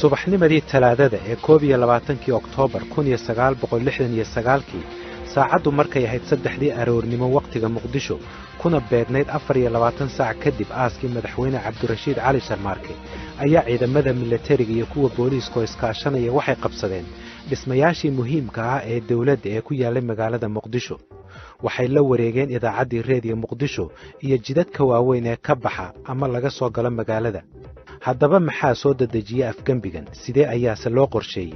Subaxnimadii Talaadada ee 21-kii Oktoobar 1969-kii, saacaddu markay ahayd 3-dii aroornimo wakhtiga Muqdisho, kuna beegnayd 24 saac kadib aaskii Madaxweyne Cabdirashiid Cali Sharmaarke, ayaa ciidamada milatariga iyo kuwa booliiska oo iskaashanaya waxay qabsadeen dhismayaashii muhiimka ah ee dowladda ee ku yaallay magaalada Muqdisho. Waxay la wareegeen idaacaddii Reediyo Muqdisho iyo jidadka waaweyn ee ka baxa ama laga soo galo magaalada. Haddaba, maxaa soo dedejiyey afgembigan? Sidee ayaase loo qorsheeyey?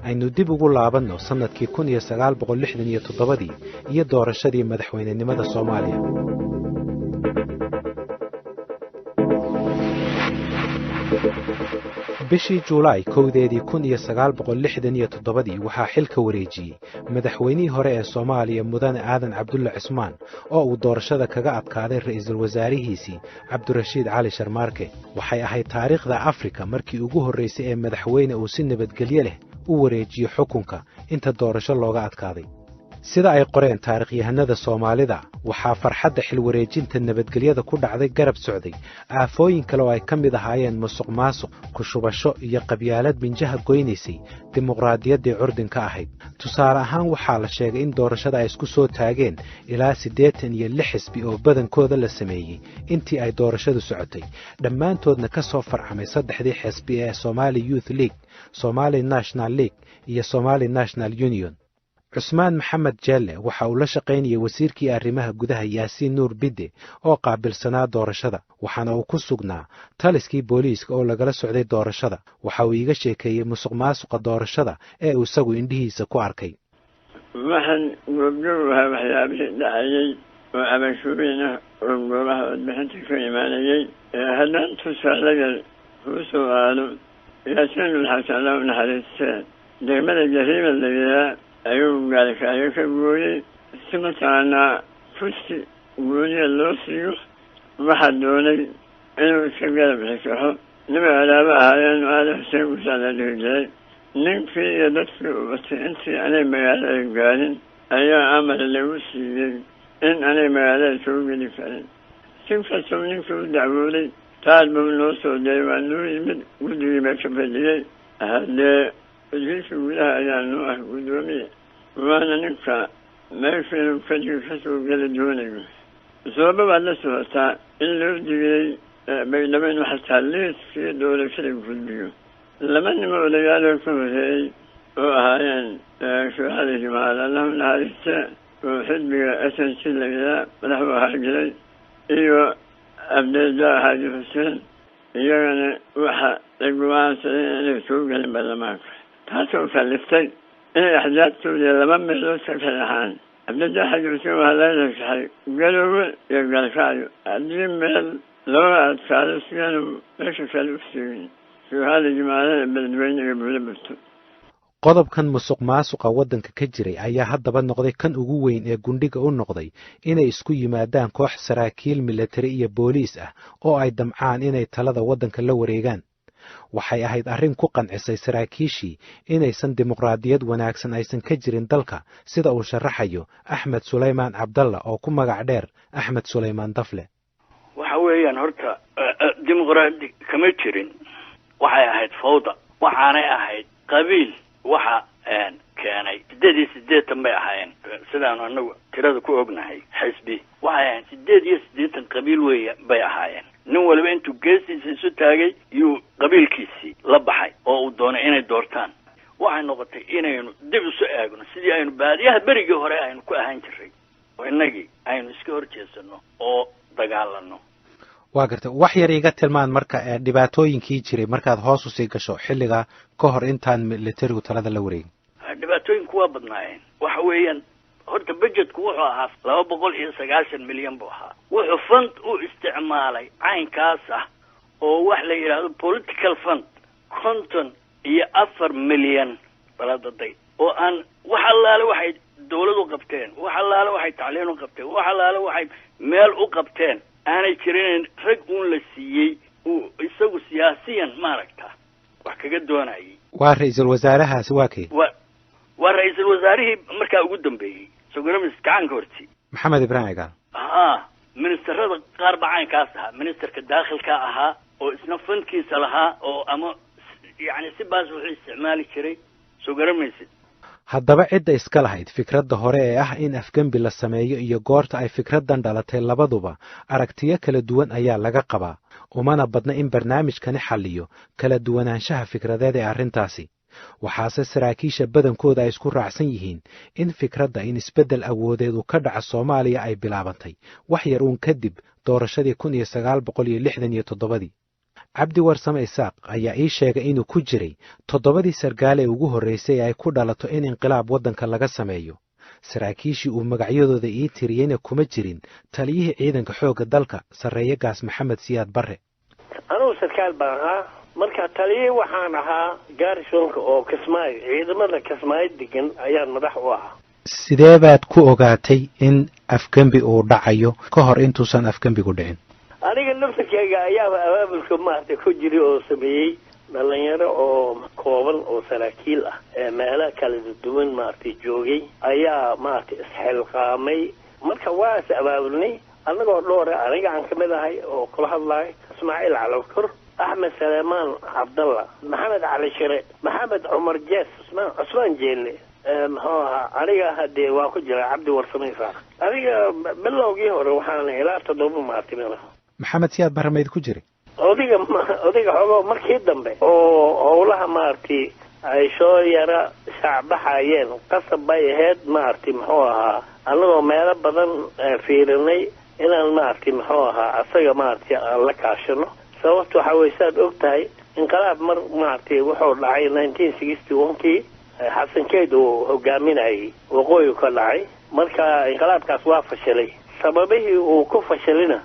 Aynu dib ugu laabanno sannadkii 1967-dii iyo doorashadii madaxweynenimada Soomaaliya. Bishii Juulaay 1-deedii 1967-dii waxaa xilka wareejiyey madaxweynihii hore ee Soomaaliya, Mudane Aadan Cabdulle Cismaan, oo uu doorashada kaga adkaaday ra'iisul wasaarihiisii Cabdirashiid Cali Sharmaarke. Waxay ahayd taariikhda Afrika markii ugu horraysay ee madaxweyne uu si nabadgelyo leh u wareejiyo xukunka inta doorasho looga adkaaday. Sida ay qoreen taarikhyahanada Soomaalida, waxaa farxadda xilwareejinta nabadgelyada ku dhacday garab socday aafooyin kale oo ay ka mid ahaayeen musuq maasuq, ku-shubasho iyo qabyaalad minjaha goynaysay dimuqraadiyaddii curdinka ahayd. Tusaale ahaan, waxaa la sheegay in doorashada ay isku soo taageen ilaa 86 xisbi oo badankooda la sameeyey intii ay doorashadu socotay, dhammaantoodna ka soo farcamay saddexdii xisbi ee Somali Youth League, Somali National League iyo Somali National Union. Cusmaan Maxamed Jeelle waxa uu la shaqaynayay wasiirkii arrimaha gudaha Yaasiin Nuur Bidde oo qaabilsanaa doorashada, waxaana uu ku sugnaa taliskii booliiska oo lagala socday doorashada. Waxa uu iiga sheekeeyey musuq maasuqa doorashada ee uu isagu indhihiisa ku arkay. Waxaan goobjoog ahaa waxyaabihii dhacayey oo cabashooyin ah oo goobaha codbixinta ka imaanayey. Haddaan tusaalayan kuu soo aado, Yaasiin Nulxasan, Allah u naxariistee, degmada Jariima la yihaa ayuu gaalkaayo ka gooyey si mataqaanaa kursi gooniya loo siiyo. Waxaa doonay inuu iska garab xikaxo nima alaabo ahaayeen, Aali Xuseen Gusaa la dhihi jiray. Ninkii iyo dadkii u batay intii aanay magaalada gaarin ayaa amar lagu siiyey in aanay magaalada soo geli karin. Si kastoo ninkii u dacwooday, taar buu noo soo diray, waa noo yimid, guddigii baa ka fadhiyey. Haddee wasiirka gudaha ayaa noo ah guddoomiye, waana ninka meesha inuu keligii ka soo geli doonayo. Sababa baad la socotaa in loo digiyey Baydhabo inuu xataa liiskii doorashada gudbiyo. Laba nimo odayaaloo ka horeeyey oo ahaayeen Sheekh Jimaal, Allahu naxariiste, oo xisbiga SNC la yihaa madax u ahaa jiray, iyo Cabdirasaaq Xaaji Xuseen, iyagana waxa la go-aansaday inay soo gelin baarlamaanka, taasoo kalliftay inay axsaabtoodii laba meelood ka kalaxaan. Cabdirasaaq Xaaji Xuseen waxaa laga rashaxay Galoowe iyo Galkacyo, haddii meel looga adkaado sidaanu meesha kale u sheegin Sheekh Jimaalada Beledweyne iyo Buulaburto. Qodobkan musuq maasuqa waddanka ka jiray ayaa haddaba noqday kan ugu weyn ee gundhiga u noqday inay isku yimaadaan koox saraakiil milatari iyo booliis ah oo ay damcaan inay talada waddanka la wareegaan. Waxay ahayd arrin ku qancisay saraakiishii inaysan dimuqraadiyad wanaagsan aysan ka jirin dalka, sida uu sharaxayo Axmed Sulaymaan Cabdalla oo ku magac dheer Axmed Sulaymaan Dafle. Waxa weeyaan, horta dimuqraadi kama jirin, waxay ahayd fawda, waxaanay ahayd qabiil. Waxa keenay 88 bay ahaayeen, sidaanu anagu tirada ku ognahay. Xisbi waxay ahayn 88 qabiil weya bay ahaayeen. Nin waliba intuu geestiisa isu taagay yuu qabiilkiisii la baxay oo uu doonay inay doortaan. Waxay noqotay inaynu dib isu eegno sidii aynu baadiyaha berigii hore aynu ku ahaan jiray, oo innagii aynu iska hor jeesano oo dagaalano. Waa garta. Wax yar iga tilmaan marka dhibaatooyinkii jiray markaad hoos usii gasho xilligaa ka hor intaan militarigu talada la wareegin. Dhibaatooyinku waa badnaayeen. Waxa weeyaan, horta budgetku wuxuu ahaa 290 milyan buu ahaa. Wuxuu fund u isticmaalay caynkaas ah oo wax la yidhaahdo political fund 54 milyan baladaday, oo aan wax allaale waxay dawlad u qabteen, wax allaale waxay tacliin u qabteen, wax allaale waxay meel u qabteen aanay jirin, rag uun la siiyey uu isagu siyaasiyan maaragta wax kaga doonayay. Waa ra-iisul wasaarahaasi waa kay? Waa ra-iisul wasaarihii markaa ugu dambeeyey sogaramis gacanka horti. Maxamed Ibraahim Cigaal. Ha, ministerada qaar baa caynkaas ahaa. Ministerka daakhilka ahaa oo isna fundkiisa lahaa oo ama Yacni si baas wuxuu isticmaali jiray, soo garamaysid. Haddaba cidda iska lahayd fikradda hore ee ah in afgembi la sameeyo iyo goorta ay fikraddan dhalatay, labaduba aragtiyo kala duwan ayaa laga qabaa, umana badna in barnaamijkani xalliyo kala duwanaanshaha fikradeed ee arrintaasi. Waxaase saraakiisha badankooda ay isku raacsan yihiin in fikradda in isbeddel awoodeed uu ka dhaca Soomaaliya ay bilaabantay wax yar uun kadib doorashadii 1967-dii. Cabdi Warsame Isaaq ayaa ii sheegay inuu ku jiray toddobadii sargaal ee ugu horraysay ee ay ku dhalato in inqilaab waddanka laga sameeyo. Saraakiishii uu magacyadooda ii tiriyeyna kuma jirin taliyihii ciidanka xoogga dalka, Sarreeye Gaas Maxamed Siyaad Barre. Anugu sarkaal baan ahaa marka, taliyihii waxaan ahaa garrisonka oo Kismaayo, ciidamada Kismaayo degan ayaan madax u ahaa. Sidee baad ku ogaatay in afgembi uu dhacayo ka hor intuusan afgembigu dhicin? Aniga laftarkeyga ayaaba abaabulka maaragtay ku jiray oo sameeyey. Dhalinyaro oo kooban oo saraakiil ah ee meelaha kala duwan maaragtay joogay ayaa maaragtay isxilqaamay. Marka waa is abaabulnay annagoo dhowra, aniga aan kamid ahay oo kula hadlayo, Ismaaciil Calokor, Axmed Saleemaan Cabdalla, Maxamed Cali Shire, Maxamed Cumar Jees, Cusmaan Cusmaan Jeelle, muxuu ahaa, aniga hadee waa ku jira Cabdi Warsame Isaaq. Aniga bilowgii hore waxaan ilaa 7 maartay meelaha. Maxamed Siyaad Barre mayd ku jiray? Odayga, odayga xoogo markii dambe oo howlaha maaragtay ay soo yara shaacbaxayeen, qasab bay ahayd maaragtay muxuu ahaa, annagoo meelo badan fiirinay, inaan maaragtay muxuu ahaa asaga maaragtay aan la kaashano. Sababta waxaa weye, saad og tahay, inqilaab mar maaragtay wuxuu dhacay 1961-kii, Xasan Keyd uu hogaaminayay, waqooyi ka dhacay. Marka inqilaabkaas waa fashilay. Sababihii uu ku fashilina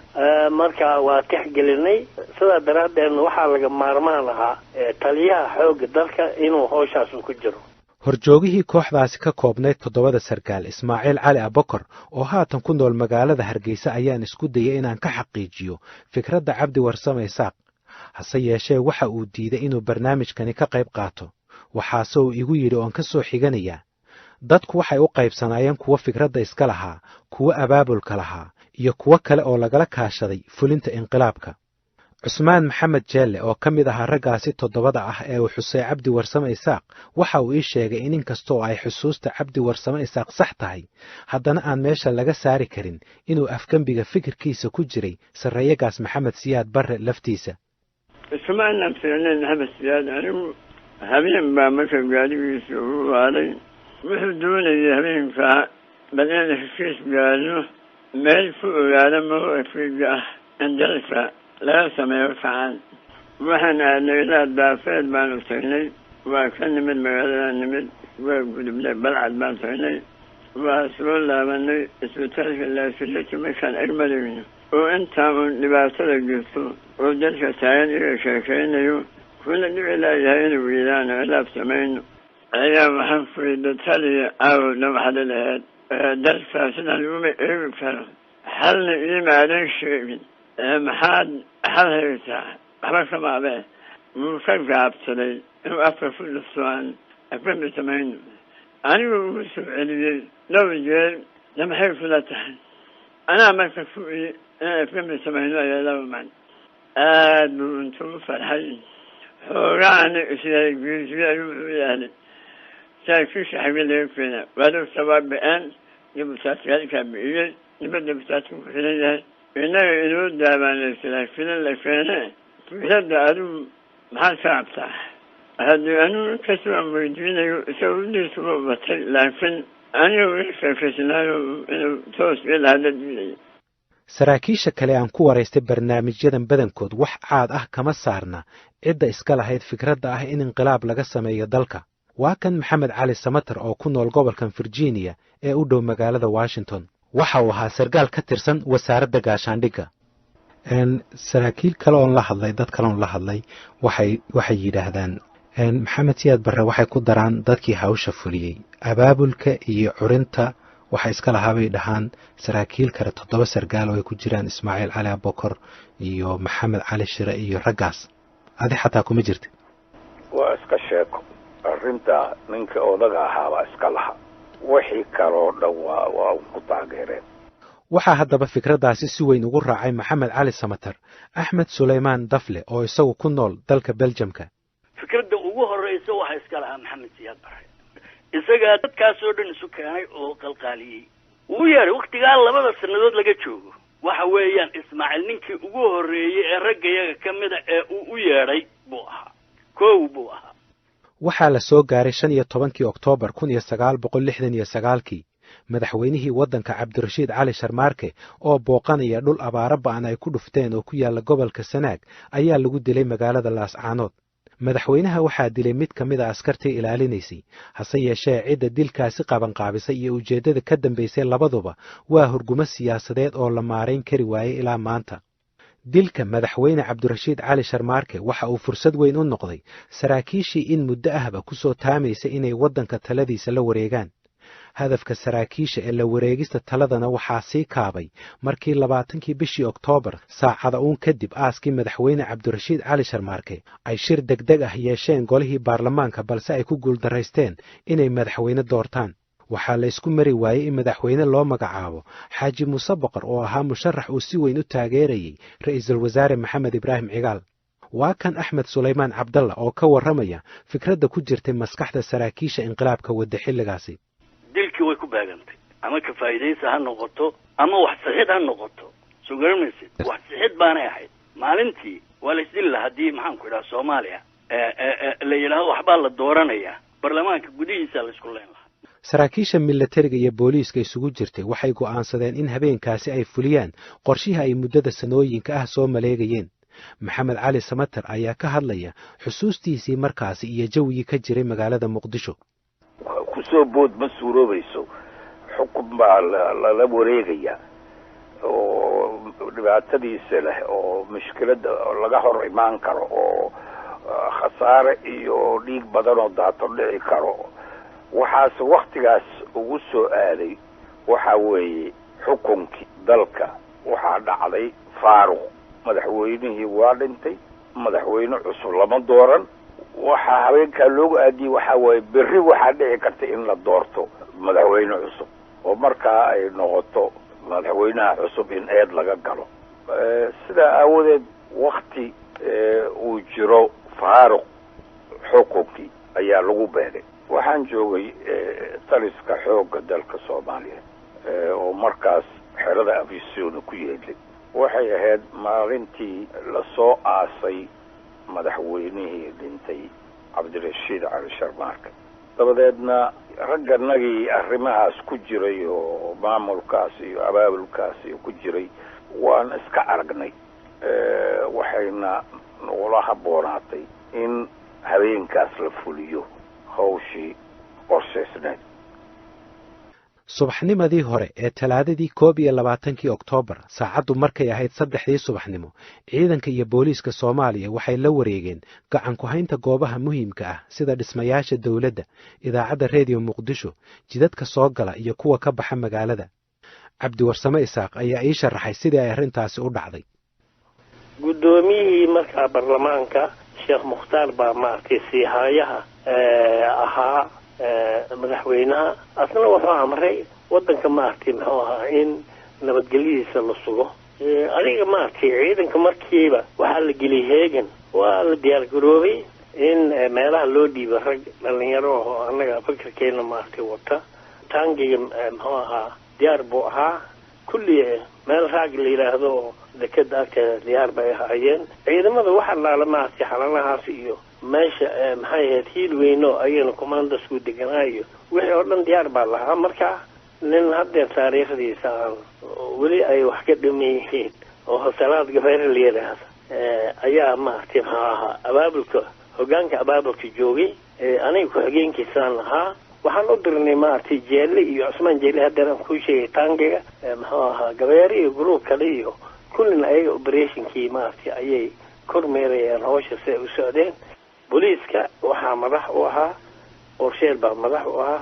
marka waa tixgelinay. Sidaa daraaddeedna waxaa laga maarmaan ahaa taliyaha xoogga dalka inuu howshaas ku jiro. Horjoogihii kooxdaasi ka koobnayd toddobada sarkaal, Ismaaciil Cali Abokor, oo haatan ku nool magaalada Hargeysa, ayaan isku dayay inaan ka xaqiijiyo fikradda Cabdi Warsame Isaaq. Hase yeeshee waxa uu diiday inuu barnaamijkani ka qayb qaato. Waxaase uu igu yidhi, oon ka soo xiganayaa: "Dadku waxay u qaybsanaayeen kuwo fikradda iska lahaa, kuwo abaabulka lahaa iyo kuwo kale oo lagala kaashaday fulinta inqilaabka." Cusmaan Maxamed Jeelle, oo ka mid ahaa raggaasi toddobada ah ee uu xusay Cabdi Warsame Isaaq, waxa uu ii sheegay in inkastoo ay xusuusta Cabdi Warsame Isaaq sax tahay, haddana aan meesha laga saari karin inuu afgembiga fikirkiisa ku jiray Sarreeyagaas Maxamed Siyaad Barre laftiisa. Isma anaan fiicnayn Maxamed Siyaad. Anigu habeen baa marka gaarigiisa ugu waaday. Wuxuu doonayay habeenkaa bal inaan heshiis gaarno, meel ku ogaado mawqifkayga ah in dalka laga sameeyo kacaan. Waxaan aadnay ilaa Daafeed baanu tagnay, waa ka nimid, magaalada nimid, waa gudubnay, Balcad baan tagnay, waa soo laabanay. Isbitaalka Laasirati markaan agmarayno oo intaa uun dhibaatada jirto oo dalka taagan iga sheekaynayo, kuna dhici laayahay inuu yidaano ilaab samayno, ayaa waxaan fuyda: "Taliya, caawdna waxaad lahayd dalka sidaan laguma eegi karo, xalna iimaadan sheegin, maxaad xal haysaa?" Waxba kama abee. Wuu ka gaabsaday inuu afka ku dhufto aan afgembi samayno. Anigu ugu soo celiyey dhowr jeer: "Da maxay kula tahay?" Anaa marka ku iyi inaan afgembi samayno ayaa laba man. Aad buu intuu u farxay, xoogaana isyagiisiyo, ayuu wuxuu yidhaahday: "Saraakiisha xagge laga keenaa? Waadogta waa bi-aan dibutaatgaalkaa bi'iyey, dibadda butaadka ku xiran yahay, innaga inoo daabaanay saraakiila la keene. Fikradda adigu maxaad ka cabtaa?" Haddii anigu inkastoo aan weydiinayo, isaga udiisuba batay, laakiin aniga uga sheekaysnaayo inuu toos ila hadla diidaya. Saraakiisha kale aan ku waraystay barnaamijyadan badankood wax caad ah kama saarna cidda iska lahayd fikradda ah in inqilaab laga sameeyo dalka. Waa kan Maxamed Cali Samater oo ku nool gobolkan Virginia ee u dhow magaalada Washington. Waxa uu ahaa sarkaal ka tirsan wasaaradda gaashaandhigga. Saraakiil kale oon la hadlay, dad kale oon la hadlay, waxay yidhaahdaan Maxamed Siyaad Barre waxay ku daraan dadkii hawsha fuliyey. Abaabulka iyo curinta waxa iska lahaa, bay dhahaan saraakiil kale, toddoba sargaal oo ay ku jiraan Ismaaciil Cali Abokor iyo Maxamed Cali Shire iyo raggaas. Adi xataa kuma jirta? Waa iska sheeko arrinta. Ninka odaga ahaabaa iska laha, wixii kaloo dhan waa ku taageereen. Waxaa haddaba fikraddaasi si weyn ugu raacay Maxamed Cali Samater Axmed Sulaymaan Dafle, oo isagu ku nool dalka Beljamka. Fikradda ugu Horreysa waxaa iska lahaa Maxamed Siyaad Barre. Isagaa dadkaasoo dhan isu keenay oo qalqaaliyey. Wuu yeedhay waktigaa 2 sannadood laga joogo. Waxa weeyaan Ismaaciil ninkii ugu horreeyey ee raggayaga ka mida ee uu u yeedhay buu ahaa, 1 buu ahaa. Waxaa la soo gaaray 15kii Oktoobar 1969kii. Madaxweynihii waddanka Cabdirashiid Cali Sharmaarke oo booqanaya dhul abaaro ba'an ay ku dhufteen oo ku yaalla gobolka Sanaag ayaa lagu dilay magaalada Laascaanood. Madaxweynaha waxaa dilay mid ka mid a askartii ilaalinaysay, hase yeeshee cidda dilkaasi qabanqaabisay iyo ujeeddada ka dambaysay labaduba waa hurgumo siyaasadeed oo la maarayn kari waayey ilaa maanta. Dilka madaxweyne Cabdirashiid Cali Sharmaarke waxa uu fursad weyn u noqday saraakiishii in muddo ahba ku soo taamaysay inay waddanka taladiisa la wareegaan. Hadafka saraakiisha ee la wareegista taladana waxaa sii kaabay markii 20kii bishii Oktoobar saacada uun kadib aaskii madaxweyne Cabdirashiid Cali Sharmaarke ay shir degdeg ah yeesheen golihii baarlamaanka, balse ay ku guuldaraysteen inay madaxweyne doortaan. Waxaa la isku mari waayey in madaxweyne loo magacaabo Xaaji Muuse Boqor oo ahaa musharax uu si weyn u taageerayey ra'iisul wasaare Maxamed Ibraahim Cigaal. Waa kan Axmed Sulaymaan Cabdalla oo ka warramaya fikradda ku jirtay maskaxda saraakiisha inqilaabka wadda xilligaasi. Dilkii way ku baagantay, ama ka faa'idaysa ha noqoto ama wax sixid ha noqoto, soo garamaysid, wax sixid baanay ahayd. Maalintii waa la isdili lahaa haddii maxaan ku idhaha Soomaaliya la yidhaahdo waxbaa la dooranayaa, baarlamaanka gudihiisa la isku leen lahaa. Saraakiisha milatariga iyo booliiska isugu jirtay waxay go'aansadeen in habeenkaasi ay fuliyaan qorshihii ay muddada sanooyinka ah soo maleegayeen. Maxamed Cali Samater ayaa ka hadlaya xusuustiisii markaasi iyo jawigii ka jiray magaalada Muqdisho. Kusoo bood ma suuroobayso, xukun baa lala wareegaya oo dhibaatadiisa leh oo mushkiladda laga hor imaan karo oo khasaare iyo dhiig badan oo daato dhici karo. Waxaase waktigaas ugu soo aaday waxa weeye xukunkii dalka waxaa dhacday faaruq. Madaxweynihii waa dhintay, madaxweyne cusub lama dooran. Waxaa habeenkaa loogu aadiyey waxaa waaye berri waxaa dhici karta in la doorto madaxweyne cusub oo markaa ay noqoto madaxweynaha cusub in eed laga galo. Sidaa aawadeed wakti uu jiro faaruq xukunkii ayaa lagu beegay. Waxaan joogay taliska xoogga dalka Soomaaliya oo markaas xerada Afisona ku yeelay. Waxay ahayd maalintii lasoo aasay madaxweynihii dhintay Cabdirashiid Cali Sharmaarke. Dabadeedna ragganagii arrimahaas ku jiray oo maamulkaas iyo abaabulkaas iyo ku jiray waan iska aragnay. Waxayna nagula habboonaatay in habeenkaas la fuliyo hawshii qorshaysneed. Subaxnimadii hore ee Talaadadii 21kii Oktoobar, saacaddu markay ahayd 3dii subaxnimo, ciidanka iyo booliiska Soomaaliya waxay la wareegeen gacan ku haynta goobaha muhiimka ah sida dhismayaasha dowladda, idaacadda reediyo Muqdisho, jidadka soo gala iyo kuwa ka baxa magaalada. Cabdiwarsame Isaaq ayaa ii sharaxay sidii ay arrintaasi u dhacday. Guddoomiyihii markaa baarlamaanka Sheekh Mukhtaar baa maaragtay siihayaha ahaa madaxweynaha, asna wuxuu amray waddanka maaragtay muxuu ahaa in nabadgelyadiisa la sugo. Adiga maaragtay ciidanka markiiba waxaa la geliyey heegan, waa la diyaar garoobay in meelaha loo dhiibo rag dhalinyaro oo annaga fikirkeena maaragtay wata. Taangiga muxuu ahaa diyaar buu ahaa, kulli meel raag la yidhaahdo oo dekeda agteeda diyaar bay ahaayeen. Ciidamada waxa laala maaragtay xalanahaas iyo meesha maxay ahayd hiil weyno ayayna commandasku deganaa iyo wixii oo dhan diyaar baa lahaa. Marka nin haddeer taariikhdiisa aan weli ay wax ka dhiman yihiin oo Salaad Gabeere la yidhaahdo ayaa maaragtay maxaa ahaa abaabulka, hoggaanka abaabulka joogay. Aniga ku-xigeenkiisaan ahaa. Waxaan u dirnay maaragtay Jeelle iyo Cusmaan Jeelle haddeer aan kuu sheegay taangiga muxuu ahaa Gabeere iyo gruub kale iyo kullina ayaga operationkii maaragtay ayay kormeerayeen hawsha si ay u socdeen. Booliiska waxaa madax u ahaa Qorsheel baa madax u ahaa.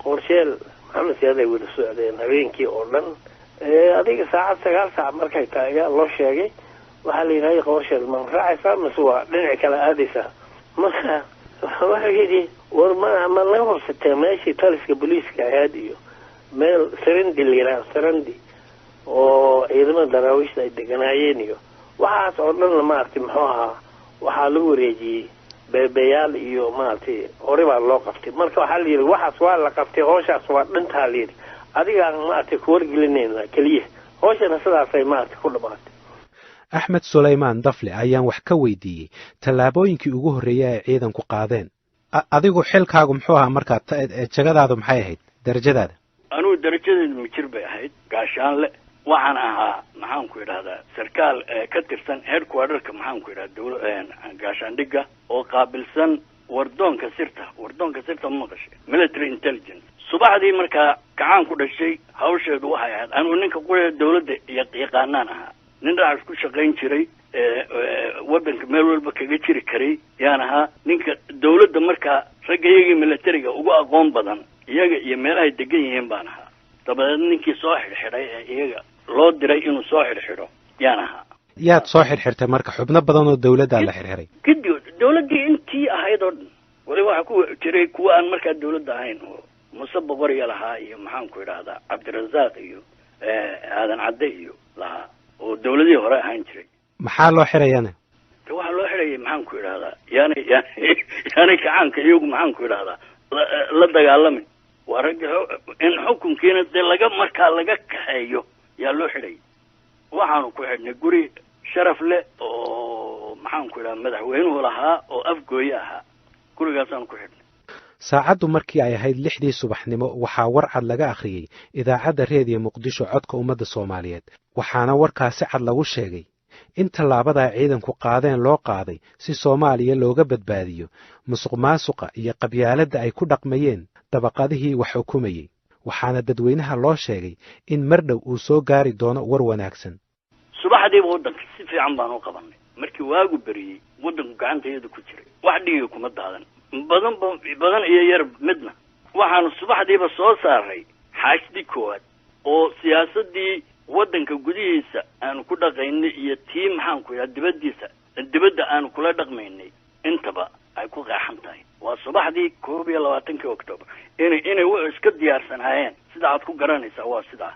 Qorsheel Maxamed Siyaad ay wada socdeen habeenkii oo dhan. Adiga saacad 9 saac markay tahay ayaa loo sheegay, waxaa la yidhahday Qorsheel ma raacaysaa mise waa dhinaci kale aadaysaa? Marka wuxuu yidhi war ma laga hubsatee meeshii taliska booliiska ahayd iyo meel Sarandi la yidhaha, Sarandi oo ciidamada daraawiishta ay deganaayeen iyo waxaas oo dhanna maaragtay muxuu ahaa waxaa lagu wareejiyey Beebeyaal iyo maaragtay hore baa loo qabtay. Marka waxaa la yidhi waxaas waa la qabtay, howshaas waa dhantaa la yidhi, adigaan maaragtay ku wargelinayna keliya. Howshana sidaasay maaragtay ku dhamaatay. Axmed Sulaymaan Dafle ayaan wax ka weydiiyey tallaabooyinkii ugu horreeyey ay ciidanku qaadeen. Adigu xilkaagu muxuu ahaa markaa? Jagadaadu maxay ahayd, darajadaada? Anugu darajadeedu mijir bay ahayd, gaashaanle. Waxaan ahaa, maxaan ku idhahdaa, sarkaal ka tirsan headquarterka, maxaan ku idhahda, dawla gaashaandhigga oo qaabilsan wardoonka sirta. Wardoonka sirta ma maqashay? Military intelligence. Subaxdii markaa kacaan ku dhashay, hawsheedu waxay ahayd, anugu ninka qura dawladda yaqaanaan ahaa, nin dhinacaas ku shaqayn jiray, waddanka meel walba kaga jiri karay yaan ahaa. Ninka dawladda markaa ragga iyagii militariga ugu aqoon badan iyaga iyo meelahay degan yihiin baan ahaa. Dabadeed ninkii soo xidhxidhay ee iyaga loo diray inuu soo xidhxidho yaan ahaa. Yaad soo xirxirtay marka? Xubno badan oo dawladdaa la xirxiray. Kadib dawladdii intii ahayd oo dhan, waliba waxaa ku jiray kuwa aan markaa dawladda ahayn oo Muse Boqoriya lahaa iyo, maxaan ku idhahdaa, Cabdirasaaq iyo Aadan Cadde iyo lahaa oo dawladihii hore ahaan jiray. Maxaa loo xirayana? De waxaa loo xirayay, maxaan ku idhahdaa, yaanay kacaanka iyagu, maxaan ku idhahdaa, la dagaalamin. Waa ragga in xukunkiina dee laga markaa laga kaxeeyo yaa loo xidhayay. Waxaanu ku xidhnay guri sharaf leh oo, maxaan ku idhaha, madaxweynuhu lahaa oo Afgooye ahaa. Gurigaasaanu ku xidhnay. Saacaddu markii ay ahayd 6dii subaxnimo, waxaa war cad laga akhriyey idaacadda Reediyo Muqdisho, codka ummadda Soomaaliyeed. Waxaana warkaasi cad lagu sheegay in tallaabadaa ciidanku qaadeen loo qaaday si Soomaaliya looga badbaadiyo musuq maasuqa iyo qabyaaladda ay ku dhaqmayeen dabaqadihii wax xukumayey. Waxaana dadweynaha loo sheegay in mar dhow uu soo gaari doono war wanaagsan. Subaxdiiba waddanka si fiican baan u qabanay. Markii waagu beriyey, waddanku gacantayada ku jiray, wax dhiiga kuma daadan, badan badan iyo yar midna. Waxaanu subaxdiiba soo saaray xaashdii koowaad oo siyaasaddii waddanka gudihiisa aanu ku dhaqaynay iyo tii, maxaan ku idhaha, dibaddiisa, dibadda aanu kula dhaqmaynay intaba ay ku qeexan tahay. Waa subaxdii 21-kii Octoobar. Inay iska diyaarsanaayeen sida aad ku garanaysaa waa sidaa.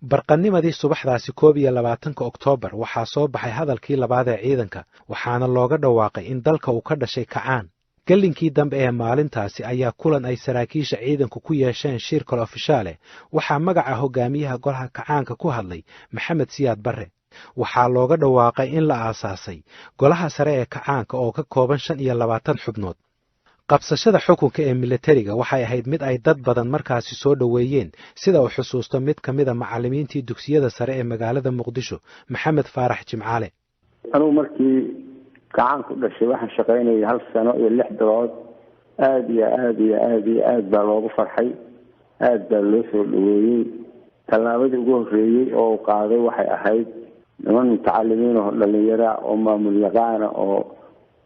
Barqanimadii subaxdaasi 21-ka Oktoobar waxaa soo baxay hadalkii labaad ee ciidanka, waxaana looga dhawaaqay in dalka uu ka dhashay kacaan. Gellinkii dambe ee maalintaasi ayaa kulan ay saraakiisha ciidanku ku yeesheen shirkal ofishaale waxaa magaca hogaamiyaha golaha kacaanka ku hadlay Maxamed Siyaad Barre. Waxaa looga dhawaaqay in la aasaasay golaha sare ee kacaanka oo ka kooban 25 xubnood. Qabsashada xukunka ee militariga waxay ahayd mid ay dad badan markaasi soo dhoweeyeen, sida uu xusuusto mid ka mida macallimiintii dugsiyada sare ee magaalada Muqdisho, Maxamed Faarax Jimcaale. Anugu markii kacaanku dhashay waxaan shaqaynayay hal sano iyo 6 bilood. Aada iyo aada iyo aada iyo aada baa loogu farxay, aada baa loo soo dhaweeyey. Tallaabadii ugu horreeyey oo uu qaaday waxay ahayd niman mutacalimiin oo dhalinyara oo maamul yaqaana oo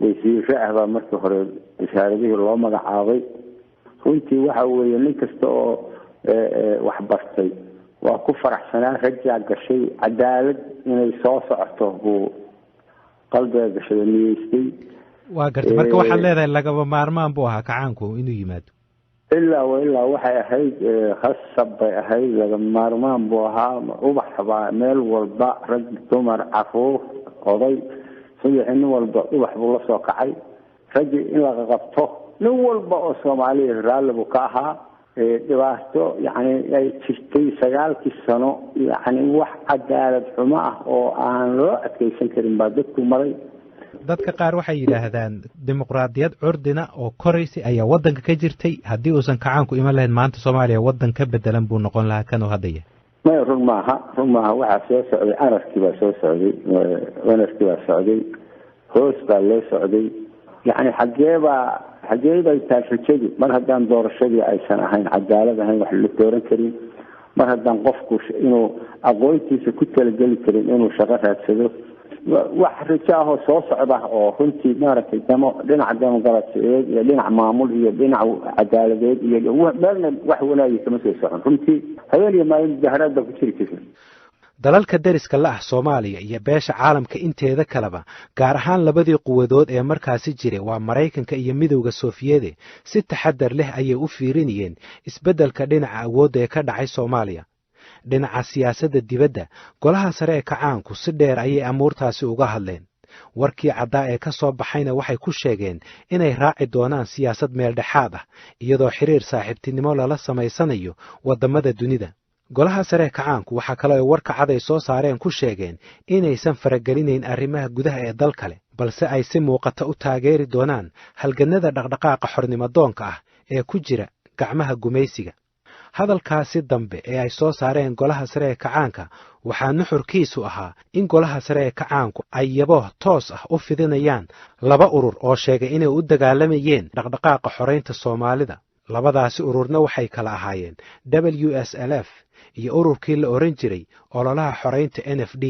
wasiire ah baa markii hore wasaaradihii loo magacaabay. Runtii waxa weeye nin kasta oo waxbartay waa ku faraxsanaa, rajaa gashay, cadaalad inay soo socoto buu qalbiga gashay oo niyeystay. Waa gartay. Marka waxaad leedahay lagaba maarmaan buu ahaa kacaanku inuu yimaado. Ilaa wa ilaa waxay ahayd khasab bay ahayd, laga maarmaan buu ahaa. Ubax baa meel walba, rag, dumar, caruur, oday, subaxii nin walba ubax buu la soo kacay. Raggii in laga qabto nin walba oo Soomaaliya raalli buu ka ahaa. Dhibaato yacni ay jirtay 9-kii sano, yacni wax cadaalad xumo ah oo aan loo adkeysan karin baa dadku maray. Dadka qaar waxay yidhaahdaan dimuqraadiyad curdina oo koraysay ayaa waddanka ka jirtay, haddii uusan kacaanku iman lahayn maanta Soomaaliya waddan ka bedelan buu noqon lahaa kanuu hadda yahay. Maya, run maaha, run maaha. Waxaa soo socday anarchy baa soo socday, anarchy baa socday, hoos baa loo socday. Yacni xaggee baa, xaggee bay taal rajadu mar haddaan doorashadii aysan ahayn cadaalad ahayn, wax la dooran karin, mar haddaan qofku inuu aqoontiisa ku talageli karin inuu shaqo raadsado? Wax rajo ahoo soo socda oo runtii maaragtay demo dhinaca demoqraasiyeed iyo dhinac maamul iyo dhinac cadaaladeed iyo meelna wax wanaagi kama soo socon. Runtii habeen iyo maalin mudaharaad baa ku jiri jirta. Dalalka deriska la ah Soomaaliya iyo beesha caalamka inteeda kaleba, gaar ahaan labadii quwadood ee markaasi jiray, waa Maraykanka iyo Midowda Sofiyeede, si taxadar leh ayay u fiirinayeen isbeddelka dhinaca awoodda ee ka dhacay Soomaaliya. Dhinaca siyaasadda dibadda, golaha sare ee kacaanku si dheer ayay amuurtaasi uga hadleen. Warkii caddaa ee ka soo baxayna waxay ku sheegeen inay raaci doonaan siyaasad meeldhexaad ah, iyadoo xiriir saaxiibtinimo lala samaysanayo waddamada dunida. Golaha sare ee kacaanku waxaa kaloo ay warka cad ay soo saareen ku sheegeen inaysan faragelinayn arrimaha gudaha ee dal kale, balse ay si muuqata u taageeri doonaan halgannada dhaqdhaqaaqa xornimadoonka ah ee ku jira gacmaha gumaysiga. Hadalkaasi dambe ee ay soo saareen golaha sare ee kacaanka waxaa nuxurkiisu ahaa in golaha sare ee kacaanku ay yabooh toos ah u fidinayaan laba urur oo sheegay inay u dagaalamayeen dhaqdhaqaaqa xoraynta Soomaalida. Labadaasi ururna waxay kala ahaayeen WSLF iyo ururkii la oran jiray ololaha xoraynta NFD.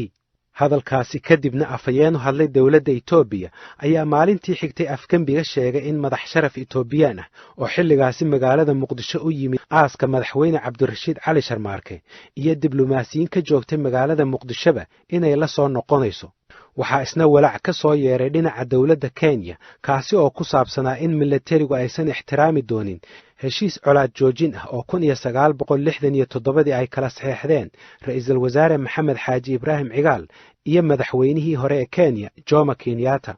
Hadalkaasi kadibna afhayeenu hadlay dowladda Itoobiya ayaa maalintii xigtay afgembiga sheegay in madax sharaf Itoobiyaan ah oo xilligaasi magaalada Muqdisho u yimid aaska madaxweyne Cabdirashiid Cali Sharmaarke iyo diblomaasiyiin ka joogtay magaalada Muqdishoba inay la soo noqonayso. Waxaa isna walaac ka soo yeeray dhinaca dowladda Kenya, kaasi oo ku saabsanaa in milatarigu aysan ixtiraami doonin heshiis colaad joojin ah oo 1967-dii ay kala saxeexdeen ra'iisul wasaare Maxamed Xaaji Ibraahim Cigaal iyo madaxweynihii hore ee Kenya Jomo Kenyatta.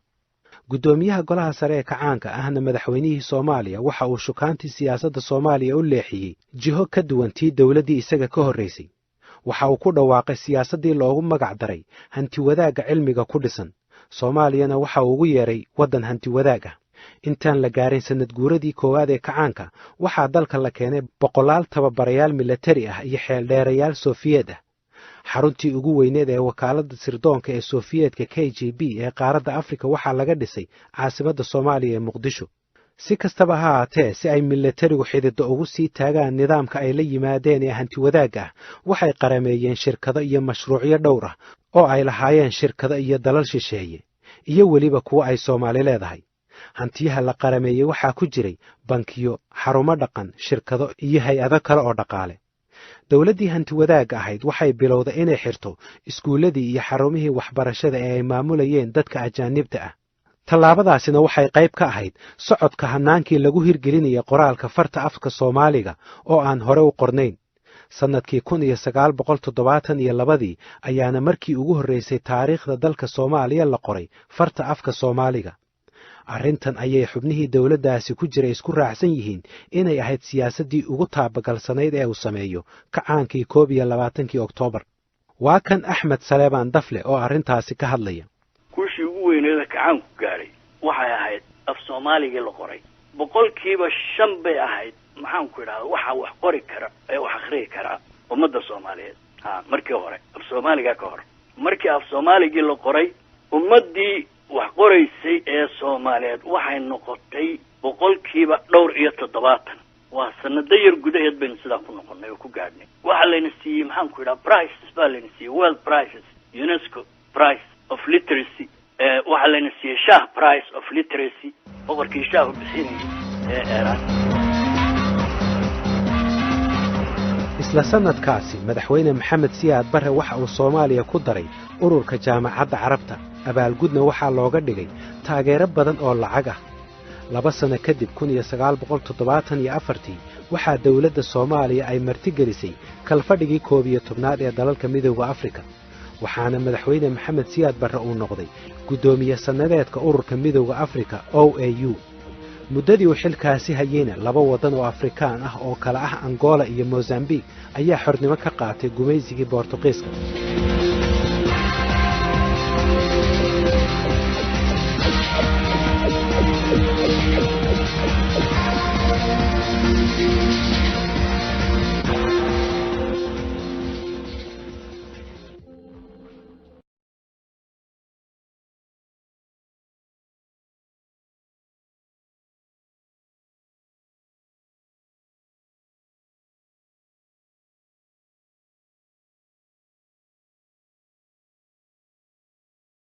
Guddoomiyaha golaha sare ee kacaanka ahna madaxweynihii Soomaaliya waxa uu shukaantii siyaasadda Soomaaliya u leexiyey jiho ka duwan tii dowladdii isaga ka horraysay. Waxa uu ku dhawaaqay siyaasaddii loogu magac daray hantiwadaagga cilmiga ku dhisan. Soomaaliyana waxa uu ugu yeeray waddan hantiwadaag ah. Intaan la gaarin sanad guuradii koowaad ee kacaanka, waxaa dalka la keenay boqolaal tababarayaal milatari ah iyo xeeldheerayaal Sofiyeed ah. Xaruntii ugu weyneed ee wakaaladda sirdoonka ee Sofiyeedka KGB ee qaaradda Afrika waxaa laga dhisay caasimadda Soomaaliya ee Muqdisho. Si kastaba ha ahaatee, si ay milatarigu xididdo ugu sii taagaan nidaamka ay la yimaadeen ee hantiwadaagga ah, waxay qarameeyeen shirkado iyo mashruucyo dhowr ah oo ay lahaayeen shirkado iyo dalal shisheeye iyo weliba kuwa ay Soomaali leedahay. Hantiyaha la qarameeyey waxaa ku jiray bankiyo, xarumo dhaqan, shirkado iyo hay-ado kale oo dhaqaale. Dowladdii hantiwadaagga ahayd waxay bilowday inay xirto iskuulladii iyo xarumihii waxbarashada ee ay maamulayeen dadka ajaanibta ah. Tallaabadaasina waxay qayb ka ahayd socodka hannaankii lagu hirgelinayay qoraalka farta afka Soomaaliga oo aan hore u qornayn. Sannadkii 1972-dii ayaana markii ugu horraysay taariikhda dalka Soomaaliya la qoray farta afka Soomaaliga. Arrintan ayay xubnihii dowladdaasi ku jiray isku raacsan yihiin inay ahayd siyaasaddii ugu taabagalsanayd ee uu sameeyo kacaankii 21-kii Oktoobar. Waa kan Axmed Saleebaan Dafle oo arrintaasi ka hadlaya. Guushii ugu weyneeda kacaanku gaadhay waxay ahayd af Soomaaligii la qoray. 5% bay ahayd, maxaan ku idhahda, waxaa wax qori kara ee wax akhriyi karaa ummadda Soomaaliyeed. Ha, markii hore af Soomaaligaa ka hor, markii af Soomaaligii la qoray, ummaddii wax qoraysay ee Soomaaliyeed waxay noqotay 75%. Waa sanado yar gudaheed baynu sidaa ku noqonnay oo ku gaadhnay. Waxaa layna siiyey, maxaan ku idhaha, prices baa layna siiyey, world prices, UNESCO price of literacy. Waxaa layna siiyey Shah Prize of Literacy, boqorkii Shaahu bixinayay ee Eeraan. Isla sannadkaasi madaxweyne Maxamed Siyaad Barre waxa uu Soomaaliya ku daray ururka Jaamacadda Carabta, abaalgudna waxaa looga dhigay taageero badan oo lacag ah. 2 sano kadib, 1974-tii, waxaa dowladda Soomaaliya ay martigelisay kalfadhigii 11aad ee dalalka Midowda Afrika, waxaana madaxweyne Maxamed Siyaad Barre uu noqday guddoomiye sannadeedka ururka Midowda Afrika OAU. Muddadii uu xilkaasi hayeyna laba waddan oo Afrikaan ah oo kala ah Angola iyo Mosambiik ayaa xornimo ka qaatay gumaysigii Boortuqiiska.